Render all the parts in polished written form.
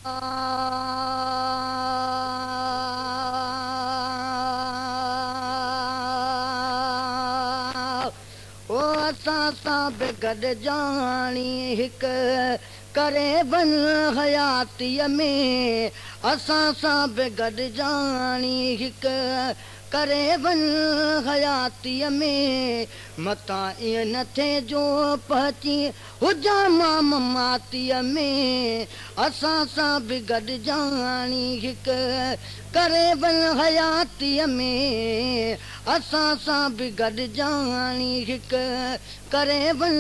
ओ असां सां बि गॾिजाणी हिक करे वञ हयातीअ में, असां सां बि गॾिजाणी हिक करे वञ हयातीअ में, मतां ईअं न थिए जो पहुची हुजां मां ममातीअ में, असां सां बि गॾिजाणी हिक करे वञ हयातीअ में, असां सां बि गॾिजाणी हिक करे वञ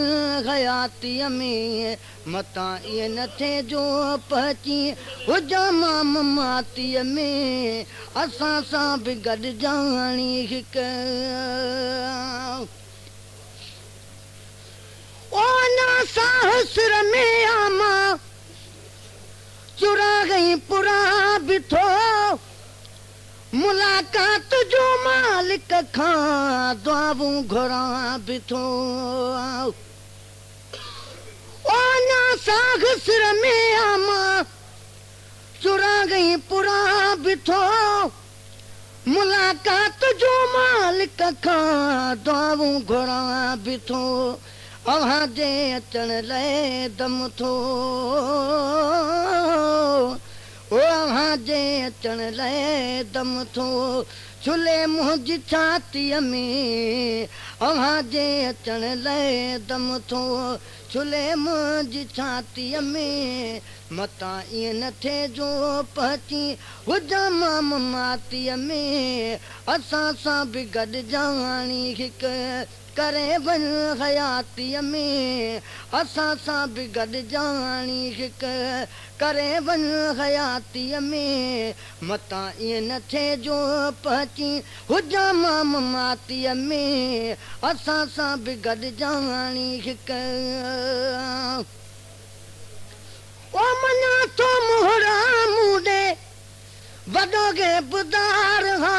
हयातीअ में, मतां ईअं न थिए जो पहुची हुजां मां ममातीअ में, असां सां बि गॾिजाणी हिक। ओ ना साहसर में आमा चुरा गई पुरा बि थो, मुलाक़ात जो मालिक खां दुआऊं घुरां बि थो। ओ ना साहसर में आमा चुरा गई पुरा बि थो, मुलाक़ात जो मालिक खां दुआऊं घुरां बि थो, अव्हां जे अचण लाइ दम थो, ओ अव्हां जे अचण लाइ दम थो, छुले मुंहिंजी छातीअ में, अव्हां जे अचण लाइ दम थो, छुले मुंहिंजी छातीअ में, मतां ईअं न थिए जो पहुची हुजां मां ममातीअ में, असां सां बि गॾिजाणी हिक करे वञ हयातीअ में, असां सां बि गॾिजाणी हिक करे वञ हयातीअ में, मतां ईअं न थिए जो पहुची हुजां मां ममातीअ में, असां सां बि गॾिजाणी हिक। ओ मञा थो मोहरा मूं ॾे वॾो ग़ैबदार हा,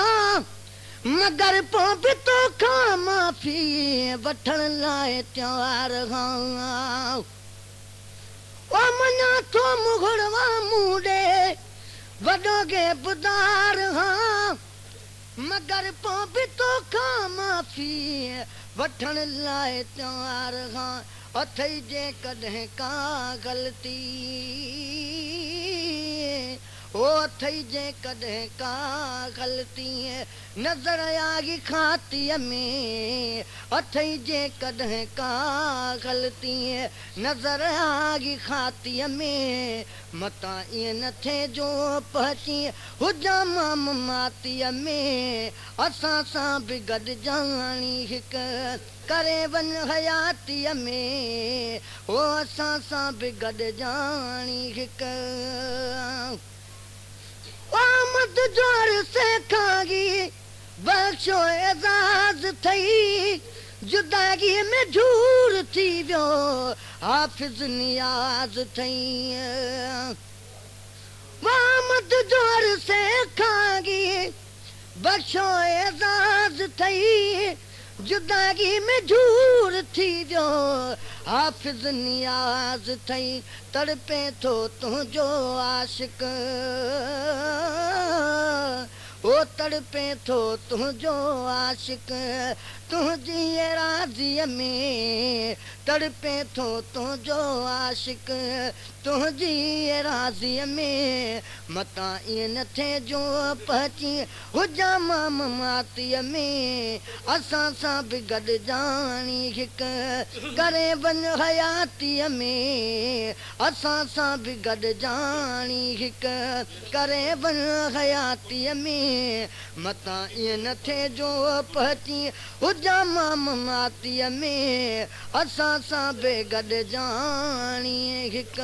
मगर पोइ बि तोखां माफ़ी वठण लाइ तयार हा। ओ मञा थो मुघड़वा मूं ॾे वॾो ग़ैबदार हा, मगर पोइ बि तोखां माफ़ी वठण लाइ तयार हा। अथई जे कॾहिं का ग़लती, ओ अथई जे कॾहिं का ग़लती नज़र आई खातीअ में, अथई जे कॾहिं का ग़लती नज़र आई खातीअ में, मतां ईअं न थिए जो पहुची हुजां मां ममातीअ में, असां सां बि गॾिजाणी हिक करे वञ हयातीअ में, ओ असां सां बि गॾिजाणी हिक। आमद जोर से खागी बख्शो एज़ाज़ थई, जुदागी में झूर थी वियो हाफ़िज़ नियाज़ थई। आमद जोर से खागी बख्शो एज़ाज़ थई, जुदागी में झूर थी वियो हाफ़िज़ नियाज़ थई। तड़पे थो तुंहिंजो आशिक, ओ तड़पे थो तुंहिंजो आशिक तुंहिंजी राज़ीअ में, तड़पे थो तुंहिंजो आशिक तुंहिंजी राज़ीअ में, मतां ईअं न थिए जो पहुची हुजां मां ममातीअ में, असां सां बि गॾिजाणी हिक करे वञ हयातीअ में, असां सां बि गॾिजाणी हिक करे वञ हयातीअ में, मतां ईअं न थिए जो पहुची हुजां मां ममातीअ में, असां सां बि गॾिजाणी हिक।